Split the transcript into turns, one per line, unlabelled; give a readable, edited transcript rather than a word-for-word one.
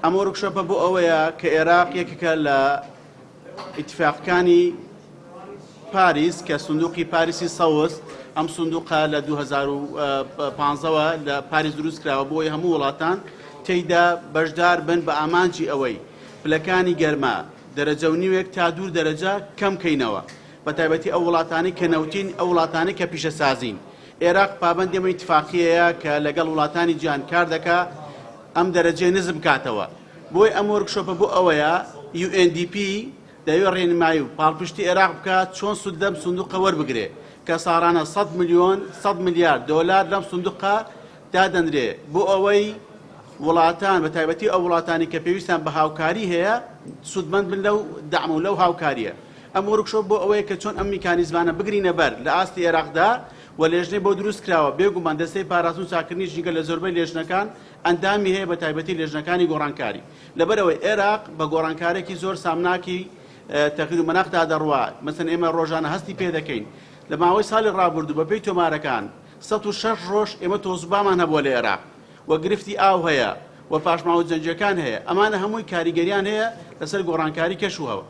ئەم وۆرکشۆپە بۆ ئەوەیە کە ئێراق یەکێکە لە ئیتفاقەکانی پاریس کە سندوقی پاریسی سەوز، ئەم سندوقە لە 2015ەوە لە پاریس دروست کراوە بۆی هەموو وڵاتان تێیدا بەشدار بن بە ئامانجی ئەوەی پلەکانی گەرما دەرەجە و نیوێک تا دوو دەرەجە کەم کەینەوە، بە تایبەتی ئەو وڵاتانەی کە نەوتین، ئەو وڵاتانەی کە پیشەسازین. ئێراق پابەندی ئەم ئیتفاقیەیە کە لەگەڵ وڵاتانی جیهان کار دەکا ئەم دەرەجەیە نزم بکاتەوە. بۆیە ئەم وۆرکشۆپە بۆ ئەوەیە UNDP دەیەوێت ڕێنمایی و پاڵپشتی ئێراق بکات چۆن سوود لەم سندوقە وەربگرێ کە ساڵانە 100 ملیۆن 100 ملیار دۆلار لەم سندوقە دادەنرێ بۆ ئەوەی وڵاتان بە تایبەتی ئەو وڵاتانی کە پێویستیان بە هاوکاری هەیە سوودمەند بن لەو دەعم و لەو هاوکارییە. ئەم وۆرکشۆپ بۆ ئەوەیە کە چۆن ئەم میکانیزمانە بگرینە بەر لە ئاستی ئێراقدا و لێژنەی بۆ دروست کراوە، بێگومان دەستەی پاراستن و چاککردنی ژینگە لە زۆربەی لێژنەکان ئەندامی هەیە بە تایبەتی لێژنەکانی گۆڕانکاری. لەبەرئەوەی ئێراق بە گۆڕانکارێکی زۆر سامناکی تەغیر و مەناخدا دەڕوا، مەسەن ئێمە ڕۆژانە هەستی پێ دەکەین لە ماوەی ساڵی ڕابردوو بەپێی تۆمارەکان 106 ڕۆژ ئێمە تۆزوبامان هەبووە لە ئێراق و گرفتی ئاو هەیە و پاشماوە جەنگییەکان هەیە، ئەمانە هەمووی کاریگەریان هەیە لەسەر گۆڕانکاری کەش و هەوا.